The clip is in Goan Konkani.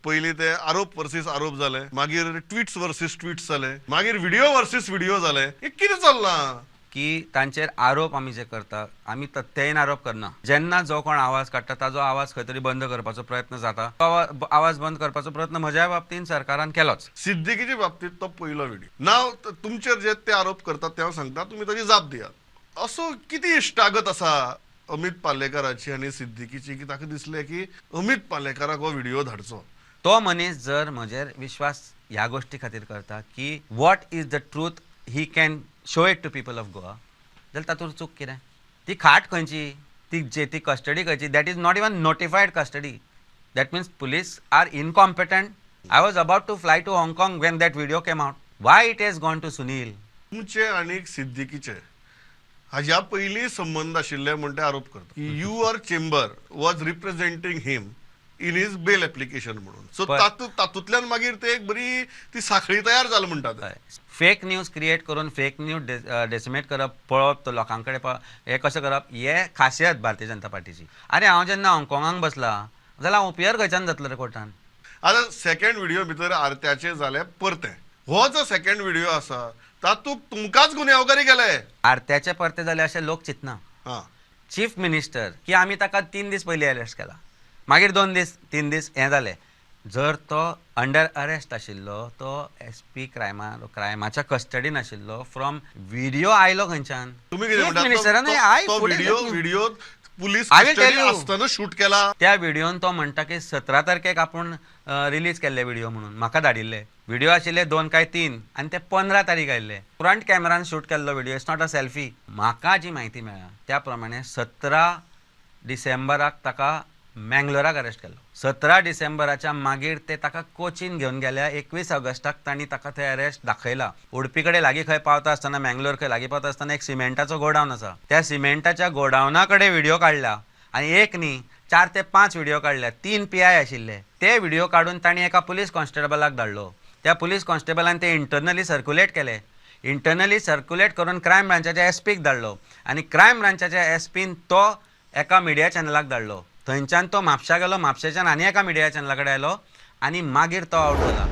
पयलीं ते आरोप वर्सीस आरोप जाले, मागीर ट्विट्स वर्सीस ट्विट्स जाले, मागीर व्हिडिओ वर्सीस व्हिडिओ जाले. हे कितें चल्लां? की तांचेर आरोप आमी जे करता, आमी तथ्यहीन आरोप करना. जेन्ना जो कोण आवाज काडटा ताजो आवाज खंय तरी बंद करपाचो प्रयत्न जाता. तो आवाज बंद करपाचो प्रयत्न म्हज्या बाबतीन सरकारान केलोच. सिद्दीकीच्या बाबतीत तो पयलो व्हिडिओ. नाव तुमचेर जे ते आरोप करतात ते हांव सांगता, तुमी ताची जाप दियात. असो कितें इश्टागत आसा अमित पालेकाराची आनी सिद्दीकीची की ताका दिसलें की अमित पालेकाराक हो व्हिडिओ धाडचो? तो मनीस जर म्हजेर विश्वास ह्या गोश्टी खातीर करता की what is the truth he can show it to people of Goa, जाल्यार तातूंत चूक कितें? ती खाट खंयची, ती जे ती कस्टडी खंयची? That is not even notified custody. That means police are incompetent. I was about to fly to Hong Kong when that video came out. Why it has gone to Sunil? तुमचे आनी सिद्दीकीचे हाज्या पयलीं संबंद आशिल्ले म्हण ते आरोप करता की your chamber was representing him in his bail application म्हणून. सो तातूंतल्यान मागीर ते एक बरी ती साखळी तयार जाली म्हणटा ते. फेक न्यूज क्रिएट करून फेक न्यूज डेसिमेट करप, पळोवप, तो लोकां कडेन हें कशें करप, हे खासियत भारतीय जनता पार्टीची. आरे हांव जेन्ना हाँगकाँगाक बसला जाल्यार हांव ओपियर खंयच्यान जातलो रे कोर्टान? आतां सेकंड व्हिडिओ भितर आरत्याचे जाले परते. हो जो सेकंड व्हिडिओ आसा तातूंत तुमकांच गुन्यांवकारी केले. आरत्याचे परते जाले अशें लोक चिंतना. चीफ मिनिस्टर की आमी ताका 3 दीस पयलीं अरेस्ट केला, मागीर 2 दीस 3 दीस हें जालें. जर तो अंडर अरेस्ट आशिल्लो, तो एस पी क्रायमाच्या कस्टडीन आशिल्लो, फ्रॉम व्हिडिओ आयलो खंयच्यान? तुमी कितें म्हणटा? व्हिडिओ पुलीस कस्टडी आसतना शूट केला. त्या व्हिडिओन तो म्हणटा की 17 तारखेक आपूण रिलीज केल्ले व्हिडिओ म्हणून म्हाका धाडिल्ले. व्हिडिओ आशिल्ले 2 काय 3 आनी ते 15 तारीख आयिल्ले. फ्रंट कॅमेरान शूट केल्लो video, it's not a selfie. म्हाका जी म्हायती मेळ्ळा त्या प्रमाणे 17 डिसेंबराक ताका मँगलोराक अरेस्ट केलो. 17 डिसेंबराच्या मागीर ते ताका कोचीन घेवन गेल्या. 21 ऑगस्टाक तांणी ताका थंय अरेस्ट दाखयला. उडपी कडेन लागीं खंय पावता आसतना, मँगलोर खंय लागीं पावता आसतना एक सिमेंटाचो गोडावन आसा, त्या सिमेंटाच्या गोडावना कडेन व्हिडिओ काडला आनी एक न्ही 4 ते 5 व्हिडिओ काडल्या. 3 PI आशिल्ले. ते व्हिडिओ काडून तांणी एका पुलीस कॉन्स्टेबलाक धाडलो. त्या पुलीस कॉन्स्टेबलान ते इंटरनली सर्क्युलेट केले. इंटरनली सर्क्युलेट करून क्रायम ब्रांचाच्या एसपीक धाडलो आनी क्रायम ब्रांचाच्या एसपीन तो एका मिडिया चॅनलाक धाडलो. थंयच्यान तो म्हापशा गेलो, म्हापशेच्यान आनी एका मिडिया चॅनला कडेन आयलो आनी मागीर तो आवट जाला.